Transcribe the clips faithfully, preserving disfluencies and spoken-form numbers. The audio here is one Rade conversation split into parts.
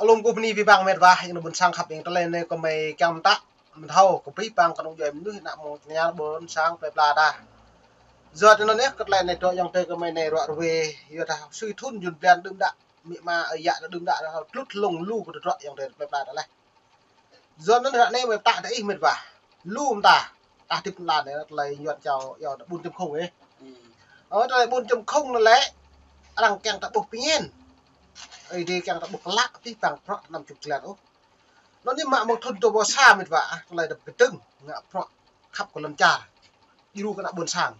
Alum kơ bni bi bang mĕt wa, yang ƀuôn sang khăp yang tlei anei kơ mei kiăng mtă, mthâo kơ bi bang kơ nông djuai mnuih, ană mơ̆ng tơña ƀuôn sang plei pla ta. Yua anăn yơh, kơ tlei anei dŏ ayŏng adei kơ mei anei ruă ruê, yua dah sui thŭn jŭn blan đưm đă, mĭ ma ơi yă đưm đă, tlŭt lông lu kơ dŏ ayŏng adei plei pla ta leh. Yua anăn ară anei mei mtă tơ ih mĕt wa. Lu mta, ta hdĭp lăn anei tlei yuăn čao, yua ƀuôn čăm khung ih. Ơ, tlei ƀuôn čăm khung anăn lĕ, arăng kiăng ta ƀuh pingên. Ơi adei kiăng ta ƀuh klă, bi bang prŏ năm čŭk jlan ôh. Anăn ñu mă mơ̆ng thŭn dua êbâo sa mĕt wa, ah, tlei dăp kdơ̆ng, ngă prŏ khăp kơ lăn čar. Djru kơ ană ƀuôn sang.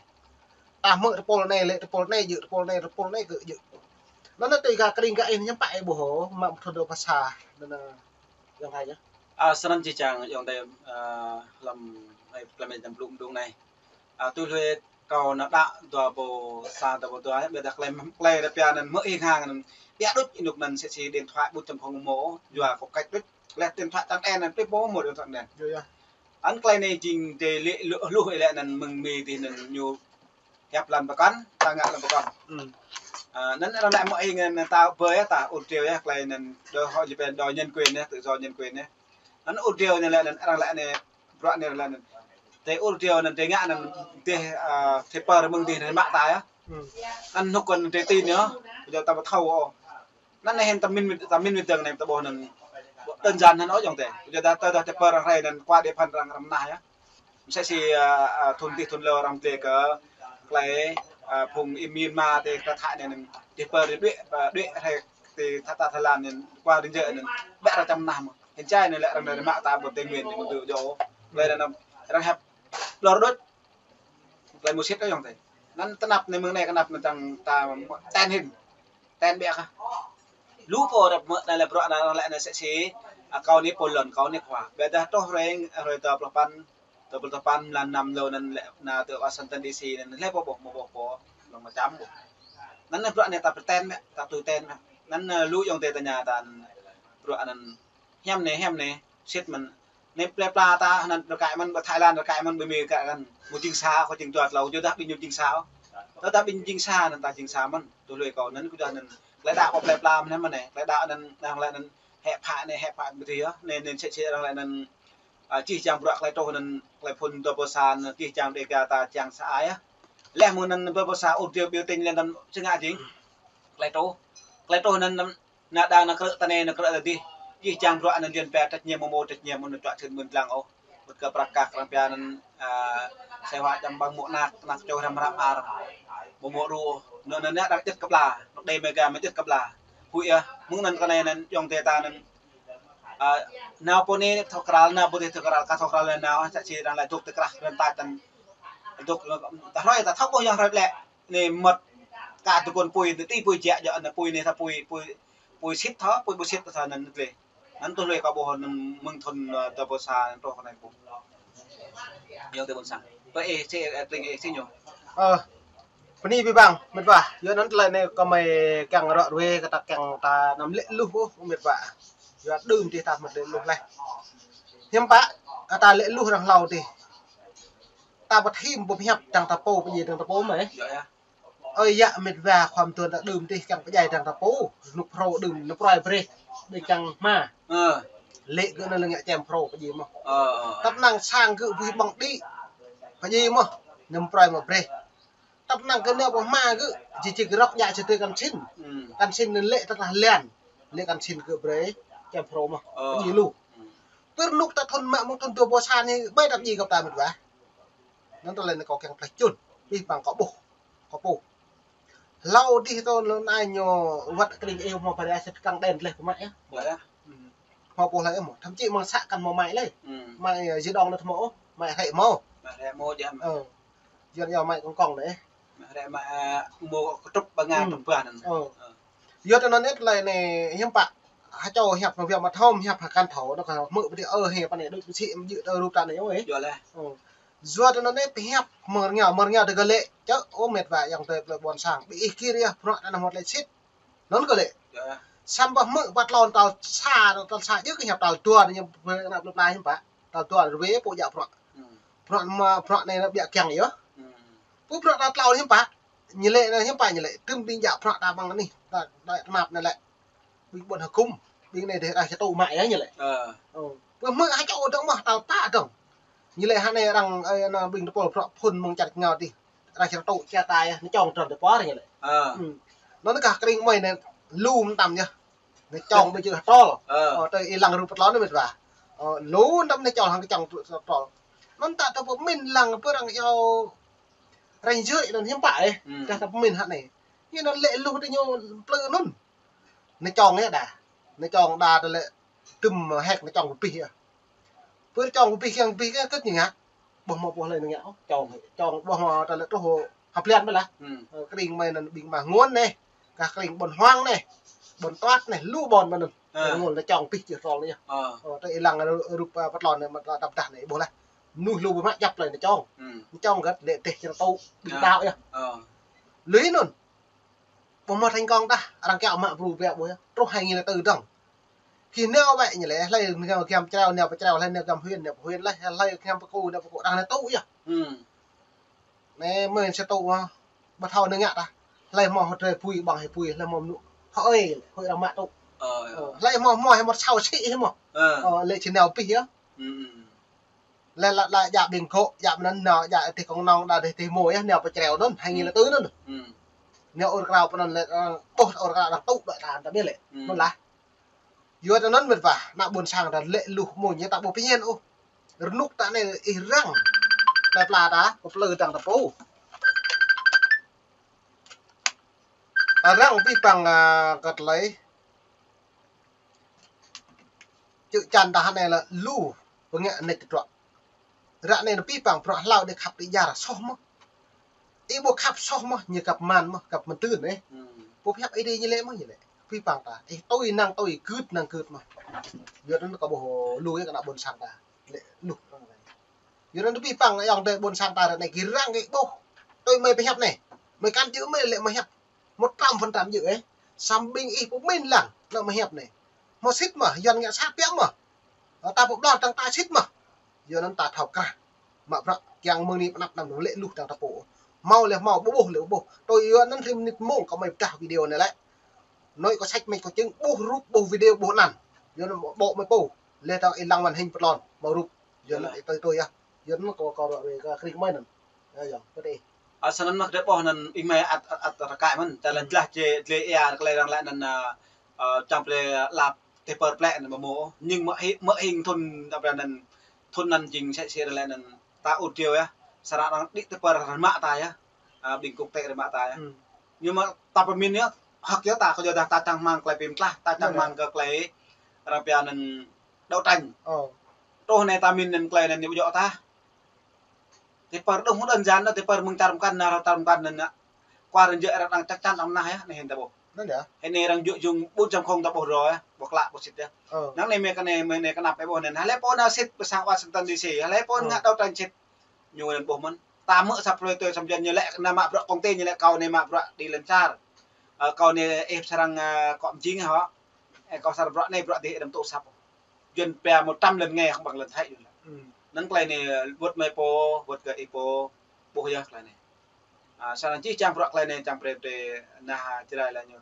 Ta hmư̆ tơpul anei lĕ, tơpul anei jơ̆, tơpul anei, tơpul anei kơ jơ̆. Anăn tui ka kring ka ih ñu pă ih ƀuh, mă mơ̆ng thŭn dua êbâo sa, anăn, yang hai ya. A, snăn jih jang ayŏng adei, a, hlăm, ai, klei mei dăm blŭ mđung anei. A, tui hluê kâo nao đă dua êbâo sa, dua êbâo dua, ƀiădah klei, klei đa pia anăn mơ̆ng ih hang anăn. Ƀiă đuč ênuk anăn sĕ si điện thoại ƀuôn čăm khung mơ̆, yua kâo kač đuč. Leh điện thoại tăng đen anăn, pip mơ̆ mơ̆ điện thoại đen. Yua, yua. Anăn klei anei jing dê lĕ lu, lu ih lĕ anăn mơ̆ng mi dih anăn ñu hiăp lăn pơkăn, ta ngă lăn pơkăn. Hmm. A, anăn arăng lĕ mơ̆ng ih anăn ta bơi ta ur driâo ya, klei anăn đòi hỏi, lĕ pia đòi nhân quyền ya, tự do nhân quyền ya. Anăn ur driâo anăn lĕ anăn arăng lĕ anei, bruă anei arăng lĕ anăn. Tơ ur driâo anăn tơ ngă anăn dih, a, tơ pơ mơ̆ng dih anăn mă ta ya. Hmm. Anăn hnŭk anăn tơ tin ya, ƀiădah ta ƀu thâo ôh. Anăn anei hĭn ta mĭn, ta mĭn mĭn dơ̆ng anei ta ƀuh anăn. Đơn giản hĭn ôh ayŏng adei. Ƀiădah tơdah tơ pơ arăng hrei anăn qua địa phận arăng răm nah ya. Msĕ si, a, a, thŭn dih thŭn lơ arăng dleh kơ klei, a, phung Y Myanmar tơ kơ Thái anei anăn. Tơ pơ dih đuĕ, a, đuĕ hrei tơ Thái, ta Thái Lan anăn qua ranh giới anăn. Ƀiă arăng čăm nah mơh. Hĭn čai anăn lĕ arăng anăn mă ta ƀuôn Tây Nguyên anăn mơ̆ng dih jŏ. Klei anăn arăng hiăp lor đuč. Klei msĕ sĭt ayŏng adei. Anăn tơnap anei mơ̆ng anei knap anăn čiăng ta ten hĭn. Ten ƀiă kah. Lu pô rap mơ̆ anei lĕ bruă anăn lĕ anăn sĕ si, a, kâo anei pô lăn, kâo anei khua. Ƀiădah truh hrei, hrei dua pluh păn, dua pluh păn mlan năm lŏ anăn lĕ nao tơ Washington D C anăn lĕ pô ƀuh, mâo ƀuh pô, lŏ mčăm ƀuh. Anăn bruă anei ta pơten mơ̆, ta tui ten mơ̆. Anăn, a, lu ayŏng adei tơña ta anăn bruă anăn hiam anei, hiam anei, sĭt mơ̆n. Anei plei pla ta anăn rơkai mơ̆n, ƀơ Thái Lan rơkai mơ̆n, ƀơ Mi rơkai mơ̆n. Mâo jing sa, kơ jing dua tlâo, jŭ dah ƀing ñu jing sa. Tơdah ƀing jing sa anăn ta jing sa mơ̆n. Tui hluê kâo anăn kơ jŭ anăn. Klei đăo kâo plei pla mơ̆n anei, klei đăo anăn, anăn klei anăn hĕ phă anei, hĕ phă mdih ya. Anei, anei sĕ si arăng lĕ anăn, a, jih jang bruă klei truh anăn, klei phŭn dua êbâo sa anăn, jih jang Dega ta jang sa ai ya. Leh mơ̆ng anăn dua êbâo sa ur driâo biểu tình leh anăn si ngă jing. Klei truh. Klei truh anăn, anăn Nă đang nă krư̆ ta anei, nă krư̆ ta dih. Jih jang bruă anăn điện pia trách nhiệm mâo, trách nhiệm mâo, nă čuă čhưn mưn dlăng ôh. Wăt kơ prăk kăk arăng pia anăn, a, sĕ wă čăm ƀăng mô̆ anak, anak čô hrăm hrăm ar. Mâo mâo ru ôh. Nă, nă, nă đang jĭt kơ pla. Nă đei mega mă jĭt kơ pla. Huĭ yơh, mơ̆ng anăn kơ anei anăn, ayŏng adei ta anăn. A, nao pô anei thâo kral, nao pô dih thâo kral, ka thâo kral anăn nao, čă si arăng lĕ dôk tơ krah, arăng tač tăn. Dôk, ta hruê, ta thâo ƀuh yang hruê lĕ. Anei măt ka tơguôn pui, ti pui jĕ jŏ anăn pui anei ta pui, pui, pui sĭt thâo, pui ƀu sĭt thâo anăn tlei. Anăn tui hluê kâo ƀuh anăn mơ̆ng thŭn, ơ, dua êbâo sa anăn truh kơ anei ƀuh. Ayŏng adei ƀuôn sang. Pơ ih si, ơ, tling ih si ñu. Ơ, bơni bi bang, mĕt wa. Yua anăn tlei anei kơ mei kiăng ruă ruê, kơ ta kiăng ta năm lĕ luh ôh, mĕt wa. Yua đưm dih ta mă lĕ luh leh. Hiam pă, kơ ta lĕ luh arăng hlâo dih. Ta băt hĭm bum hiăp dăng ta pô, pơjing dăng ta pô mơh. Yua ya. Ơi yă mĕt wa khua mduôn ta đưm dih kiăng pơjing dăng ta pô. Nuk phrâo đưm, nuk pruai breh. Dih kiăng hma. Ơ. Lĕ gơ̆ anăn lĕ ngă čem phrâo pơjing mơh. Ơ, ơ. Tăp năng sang gơ̆ bui ƀơ̆ng đĭ. Pơjing mơh. Nuk pruai mă breh. Tăp năng gơ̆ nao pơ hma gơ̆. Jih jih gơ̆ rŏk djă čơ tơ kăn sĭn. Hmm. Kăn sĭn anăn lĕ tơdah liăn. Lĕ kăn sĭn gơ̆ brei. Čem phrâo mơh. Ơ. Pơjing lu. Hmm. Pơr nuk ta thŭn mă mơ̆ng thŭn dua êbâo sa anei, ƀai tăp jing kơ ta mĕt wa. Anăn tlei anei kâo kiăng tlei čŭn, bi bang kâo ƀuh, kâo pô. Hlâo dih tơ lŏn ai ñu wăt kring ih mâo pha ria sĭt kăng đen tlei kơ mă ya. Ƀuh ya. Mâo pô hlei mâo, thậm chí mâo să kăn mâo mă lei. Hmm. Mă, ơ, ji đong anăn mâo ôh, mă hrĕ mâo. Mă hrĕ mâo jăm. Ơ. Yuăn yua mă kông kông dih. Mă hrĕ mă, ơ, mâo ktrŭp ƀăng ngă ktrŭp ƀăng anăn. Ơ. Ơ. Yua anăn tlei anei hiam pă. Ha čô hiăp mă wiam mă thom hiăp ha kăn thâo, nă kơ hmư̆ pơdi ơ he pă anei đuč pơsĭ mjư̆ tơ rup ta anei ôh. Yua leh. Ơ. Yua anăn anei pơhiăp mơr ngă, mơr ngă tơ gơ̆ lĕ. Čơ, ơ, mĕt wa ayŏng adei plei ƀuôn sang. Bi ih kir yơh, bruă anăn mâo tlei sĭt. Anăn gơ̆ lĕ. Yua. Săm pă hmư̆ pă tlôn tal sa, tal sa jih kơ hiăp tal dua anei ñu pơnăp lŭp nai hiam pă. Tal dua ruê pô djă bruă. Hmm. Bruă mă, bruă anei nă ƀiă kiăng yơh. Hmm. Pô bruă tal tlâo hiam pă. Ñu lĕ anăn hiam pă ñu lĕ. Tŭm ƀing djă bruă ta ƀăng anih. Ta, ta tnap anei lĕ. Ƀing ƀuôn hgŭm. Ƀing anei dih arăng čih tŭ mă yơh ñu lĕ. Ơ. Ơ. Pơ mơ̆ng ha čô dơ̆ng mơh tal ta dơ̆ng. Ñu lĕ hă anei arăng, ơ, anăn ƀing tơpul prŏ phŭn mơ̆ng čar Ngao dih. Arăng čih tŭ ča ta yơh, anei čŏng trơm dê pơr ñu lĕ. Ơ. Hmm. Anăn kah krĭng mơi anei lu mtam yơh. Anei čŏng ƀu čih tol. Ơ. Ơ, tơ ih lăng rup pơtlon anei mĭt wa. Ơ, lu mtam anei čŏng hŏng čŏng tol. Anăn ta tơ pơmĭn lăng pơ arăng yua ranh giới anăn hiam pă ih. Hmm. Dah ta pơmĭn hă anei. Ñu anăn lĕ luh tơ ñu plư anăn. Anei čŏng yơh đa. Anei čŏng đa tơ lĕ tŭm hĕk anei čŏng pih yơh. Pơ čŏng pih kiăng pih kiăng kơt ñu ngă. Ƀuh mâo ƀuh lei ñu ngă. Čŏng, čŏng ƀuh mâo tơ lĕ truh hăp lian mơh lah. Hmm. Ơ, krĭng mơi anăn ƀing mah ngôn anei. Kah krĭng ƀuôn Huang anei. Ƀuôn Tuăt anei, lu ƀuôn mơh anăn. Ơ. Ngôn anei čŏng pih čih tol anei yơh. Ơ. Ơ, tơ ih lăng rup, ơ, pơtlon anei mă ta dăp dah anei ƀuh lah. Mnuih lu ƀu mă djăp lei anei čŏng. Hmm. Anei čŏng găt lĕ dêh čih tŭ ƀing đăo yơh. Ơ. Lui anăn. Ƀuh mâo thành công tah, arăng kiăng mă bru biă ƀuh yơh. Truh hai nghìn lẻ tư dơ̆ng. Khi nao wĕ ñu lĕ, hlei nao giăm Čreo, nao pơ Čreo, hlei nao giăm huyện, nao pơ huyện, hlei, hlei giăm pơ Ku, nao pơ Ku, arăng nao tŭ yơh. Hmm. Anei mơi sa tŭ mơh, ƀu thâo nao ngă tah. Hlei mâo hŏ drei pui, ƀăng hĕ pui, hlei mâo mnŭ. Hŏ ơi, hŏ arăng mă tŭ. Ơ, ơ. Ơ, hlei mâo mâo hĕ mâo sau sĭ hĕ mâo. Ơ. Ơ, lĕ či nao pih yơh. Hmm. Lĕ lă, lă djă ƀing gŏ, djă mnăn nao, djă tih kông nong, đa tih tih mô yơh, nao pơ Čreo anăn, hai nghìn lẻ tư anăn. Hmm. Nao ur krao pơ anăn lĕ, ơ, ƀuh ur krao arăng tŭ đuĕ ta, ta mĭn lĕ. Hmm. Anăn lah. Yua anăn mĭt wa, ană ƀuôn sang ta lĕ luh mô ñu ta ƀuh pơñen ôh. Rnuk ta anei ih răng. Anei pla ta, kơ plư dăng ta pô. Ta răng bi păng, ơ, kơ tlei. Čư̆ čan ta anei lĕ lu, pơngă nĕč tơdruă. Ră anei nao bi păng bruă hlâo dê khăp ti jar soh mơh. Ih ƀuh khăp soh mơh, ñu kăp man mơh, kăp mơ̆ng tưn, ơ. Hmm. Pô pơhiăp Aê Diê ñu lĕ mơh, ñu lĕ. Bi păng ta, ih tui năng tui, gưt năng gưt mơh. Yua anăn kâo ƀuh lu yơh kơ ană ƀuôn sang ta. Lĕ luh. Yua anăn bi păng ayŏng adei ƀuôn sang ta ră anei gĭr răng gĭr ƀuh. Tui mơi pơhiăp anei. Mơi kăn jư̆ mơi lĕ mơi hiăp. Một trăm phần trăm jư̆, ơ. Săm ƀing ih pơmĭn lăng, anăn mơi hiăp anei. Mâo sĭt mơh, Yuăn ngă sat biă mơh. Ơ, ta pơƀlŏr dăng ta sĭt mơh. Yua anăn ta thâo krah. Mă bruă kiăng mơ̆ng anei pơ anăp anăn lĕ luh dăng ta pô. Mâo lĕ mâo, ƀuh ƀuh lĕ ƀuh. Tui yua anăn rĭm mnĭt mông kâo mơi pơdah video anei lĕ. Anei kâo sêč mĕč kâo čing ƀuh rup ƀuh video ƀuh anăn. Yua anăn ƀô̆ mơi pô. Leh dơ̆ng ih lăng màn hình pơtlon, mâo rup. Yua anăn ih tui tui yơh. Yua anăn kâo, kâo ră ruai kơ krĭng mơi anăn. Yơh, yơh, kơ dih. Ơ, snăn mơh kơ dih ƀuh anăn ih mơi ăt, ăt, ăt rơkai mơ̆n. Čar lăn Hmm. jlah čê, dlê êa klei arăng lĕ anăn, ơ, ơ, čang plei lap ti pơr plĕ anăn mâo mơh. Nhưng mơ̆ hi-, mơ̆ hing thŭn, apa anăn, thŭn anăn jing sĕ sĕ lĕ anăn ta ur driâo yơh. Srăng arăng đĭ ti pơr rơmă ta yơh. Ơ, ƀing quốc tế rơmă ta yơh. Hmm. Nhưng mơ̆ ta pơmĭn yơh, hơ̆k yơh ta, kơ yua dah ta čang hmăng klei bi mtlaih, ta čang Anăn hmăng yơh. Kơ klei arăng pia anăn đấu tranh. Ơ. Truh anei ta mĭn anăn klei anăn ñu ƀu djŏ tah. Ti pơr đŭng đơn giản anăn, ti pơr mơ̆ng čar mkăn, nao čar mkăn anăn, kwar rơnjê arăng đang chắc chắn arăng nah yơh, anei hĭn ta ƀuh. Anăn yơh. Hĭn anei arăng jŭ jung bốn chấm không ta ƀuh ro yơh, ƀuh klă ƀuh sĭt yơh. Ơ. Năng anei mơi kơ anei, mơi anei knap ih ƀuh anăn. Hlei pô nao sĭt pơ sang Washington D C, hlei pô Ơ. ngă đấu tranh sĭt. Ñu anăn ƀuh mơ̆n. Ta mơ̆ săp plei tui săm Yuăn ñu lĕ nao mă bruă công ty ñu lĕ kâo anei mă bruă đi lăn čar. Ơ, kâo anei ih srăng, ơ, kŏ mjing hŏ. Ơ, kâo srăng bruă anei bruă dih ih đăm tŭ săp. Yuăn pia một trăm lần nghe không bằng lần thấy Yuăn lĕ. Hmm. Năng klei anei, ơ, wăt mơi pô, wăt kơ ih pô, ƀuh yơh klei anei. Ơ, srăng jih jang bruă klei anei čiăng brei, brei nah Jrai lĕ ñu.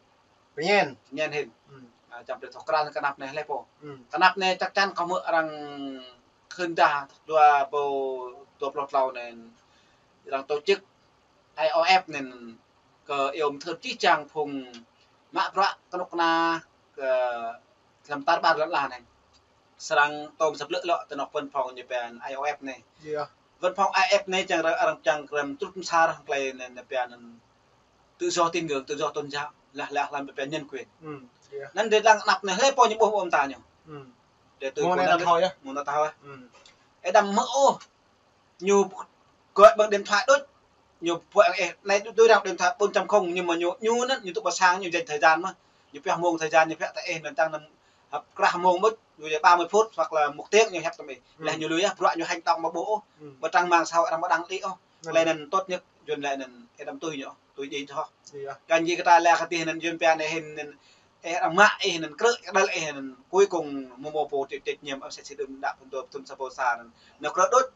Pơñen. Pơñen hĭn. Hmm. Ơ, čiăng brei thâo kral knap anei hlei pô. Hmm. Knap anei chắc chắn kâo hmư̆ arăng khưn dah dua êbâo dua pluh tlâo anei arăng tổ chức I O F anăn kơ iêu mthưr jih jang phung mă bruă knŭk kna kơ hlăm tar ƀar lăn ala anei. Srăng tôm sa blư̆ lŏ ti anôk văn phòng ñu pia I O F anei. Yơh. Văn phòng I O F anei čiăng arăng, arăng čiăng krem trŭt msar hŏng klei anăn ñu pia anăn tự do tín ngưỡng, tự do tôn giáo, lah, lah, hlăm pia nhân quyền. Hmm, yơh. Anăn drei dlăng anăp anei hlei pô ñu ƀuh ƀuh mta ñu. Hmm. Drei tui mâo anei anăn thâo yơh. Mâo anăn thâo yơh. Hmm. Ih đăm hmư̆ ôh. Ñu gọi bằng điện thoại đuč. Ñu pô ih anei đuč, đuč arăng điện thoại bốn chấm không, nhưng mà ñu, ñu anăn, ñu tŭ ba sang, ñu dành thời gian mơh. Ñu pioh mông thời gian, ñu pioh ta ih anăn tăng năm hăp krah mông mŭt, ñu djai ba mươi phút hoặc là một tiếng ñu hiăp tăm ih. Leh ñu lui yơh, bruă ñu hành động mâo ƀuh ôh. Ƀu trang mạng xã hội arăng ƀu đăng đĭ ôh. Klei anăn tốt nhất, Yuăn lĕ anăn, ih đăm tui ñu, tui djiê thâo. Kăn jing kơ ta lĕ kơ tih anăn Yuăn pia anei hĭn anăn, ih arăng mă ih anăn, krư̆ kđăl ih anăn, cuối cùng mâo mâo pô chịu trách nhiệm, ơ, sĕ sĭ đưm đă phŭn dô, phŭn sa pô sa anăn. Nao krư̆ đuč,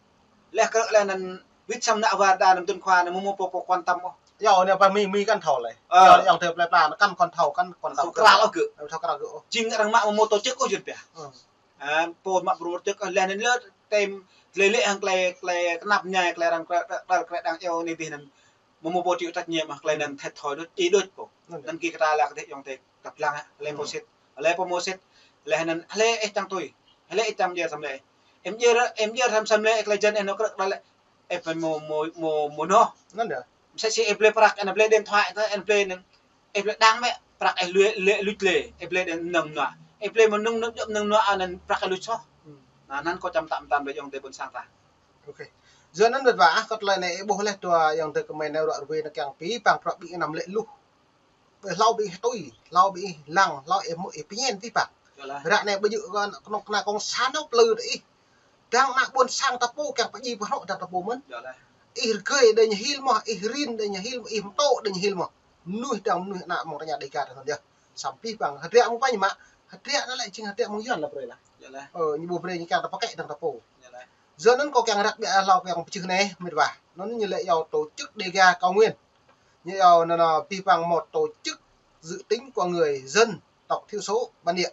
leh krư̆ leh anăn, wĭt săm nao war đa anăn tuần khua anăn, mâo mâo pô, pô quan tâm ôh. Yua anei pă Mi, Mi kăn thâo leh. Ơ. Yua ayŏng adei plei pla anăn kăn, kăn thâo, kăn, kăn thâo kral ôh gơ̆. Thâo kral gơ̆ ôh. Jing arăng mă amâo mâo tổ chức ôh jing pia. Ơ. Ơ, pô mă brô tổ chức ôh, leh anăn leh tơm, leh leh hŏng klei, klei knap mñai, klei arăng kral, kral, kral đang iêu anei dih anăn. Amâo mâo pô chịu trách nhiệm mơh, klei anăn thâo thâo đuč, ih đuč pô. Anăn. Anăn ki kta leh kơ adei ayŏng adei kăp dlăng, leh pô sĭt, leh pô mâo sĭt, leh anăn, leh ih čiăng tui, leh ih čiăng jơr săm leh. Ih jơr, ih jơr săm, săm leh, klei jăn ih nao krơ̆ kđăl leh. Ih pô mâo, mâo, mâo, mâo noh. Anăn yơh. Msĕ si ih blei prăk, ih blei điện thoại, ih blei anăn, ih blei đang mĕ, prăk ih lui, lui, luč leh, ih blei anăn mnơ̆ng mnuă. Ih blei mnơ̆ng, mnơ̆ng, mnơ̆ng mnuă anăn prăk ih luč soh. Hmm. Anăn, anăn kâo čăm tăm tăm leh ayŏng adei ƀuôn sang ta. Ok. Yua anăn mĭt wa ah, kơ tlei anei ih ƀuh leh dua ayŏng adei kmei nao ruă ruê nao kiăng bi păng prăk bi anăm lĕ luh. Bi hlâo bi tui, hlâo bi lăng, hlâo ih mŭt ih pñen bi păng. Yơh lah. Ră anei ƀu djŏ kơ knŏng kna cộng sản ôh plư ih. Dăng ană ƀuôn sang ta pô kiăng pơjing pơhrŏ dăng ta pô mơ̆n. Yơh lah. Ih rơgơi đei ñu hil mơh, ih rin đei ñu hil mơh, ih mtô đei ñu hil mơh. Mnuih dăng mnuih ană mơ̆ng rơña Dega ta anăn yơh. Săm bi păng hơdră mơ̆ng pañ mă, hơdră anăn lĕ jing hơdră mơ̆ng Yuăn leh brei lah. Yơh lah. Ơ, ñu ƀu brei ñu kiăng ta pơkĕ dăng ta pô. Yơh lah. Yua anăn kâo kiăng răk ƀiă hlâo kiăng pơčih anei, mĭt wa. Anăn ñu lĕ yua tổ chức Dega Cao Nguyên. Ñu yua anăn, anăn bi păng một tổ chức dự tính của người dân tộc thiểu số bản địa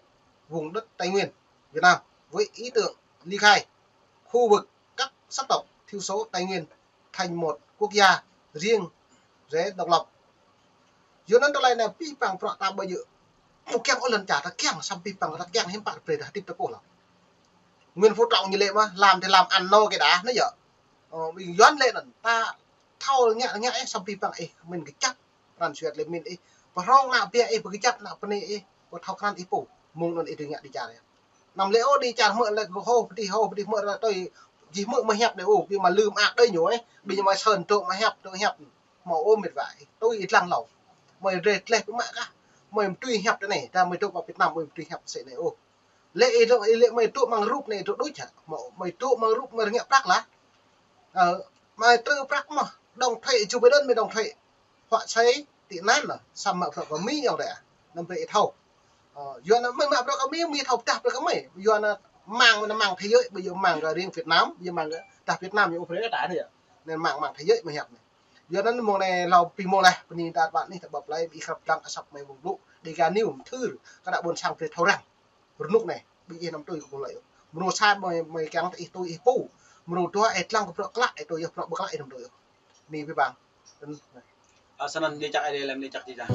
vùng đất Tây Nguyên, Việt Nam với ý tưởng ly khai khu vực các sắc tộc thiểu số Tây Nguyên thành một quốc gia riêng rẽ độc lập. Yua anăn tlei anei bi păng prăk ta ƀu djŏ. Ƀu kiăng ôh lăn čar ta kiăng, săm bi păng ta kiăng hiam pă brei ta hdĭp ta pô lah. Nguyễn Phú Trọng ñu lĕ mơh, hlăm ti hlăm ăn nô kơ đa, anei yơh. Ơ, ƀing Yuăn lĕ anăn, ta thâo ngă, ngă ih săm bi păng ih, mĭn kjăp, pran jua lĕ mĭn ih, pơhrông ană biă ih, bi kjăp ană bơnai ih, kơ thâo krăn ih pô, mơ̆ng anăn ih dưi ngă dĭ čar yơh. Anăm lĕ ôh dĭ čar hmư̆ lĕ hô, pơti hô, pơti hmư̆ ra tui, jih hmư̆ mă hiăp anei ôh, bi mă lư mă ak đei ñu ih, bi ñu mă sơn dôk mă hiăp, dôk hiăp. Mâo ôh mĭt wa, tui ih dlăng hlâo. Mơi drei tleh bi mă kah, mơi mtui hiăp ti anei, ta mơi dôk mă Việt Nam, mơi mtui hiăp sĕ anei ôh. Lĕ ih dôk, ih lĕ mơi dôk mơ̆ng rup anei dôk đuč hă, mâo, mơi dôk mơ̆ng rup mơi ngă prăk lah. Ơ, mơi trư prăk mơh, đóng thuế, Joe Biden mơi đóng thuế. Hua sai, ti anăn lah, săm mă prăk kơ Mi yơh dê. Anăn brei ih thâo. Ơ, yua anăn mơi mă prăk kơ Mi, Mi thâo pdah prăk kơ mơi. Yua anăn mạng, anăn mạng thế giới, ƀu djŏ mạng kơ riêng Việt Nam, ƀu djŏ mạng kơ dah Việt Nam ñu ƀu brei ta anei yơh. Anăn mạng, mạng thế giới mơi hiăp anei. Yua anăn mơ̆ng anei hlâo bi mâo leh, bơni dah ƀă anei ta ƀuh leh, bi krăp dlăng asăp mơi ƀuh blŭ, Dega News mthưr, kơ ană ƀuôn sang brei thâo răng. Rnuk anei, bi ih anăm tui kơ pô lei. Mrô sa mơi, mơi kiăng ta ih tui ih pô. Mrô dua ih dlăng kơ prăk klă, ih tui yơh prăk ƀu klă ih anăm tui yơh. Anei bi păng. Ơ, snăn ni čăk ih leh, ni čăk ti ta.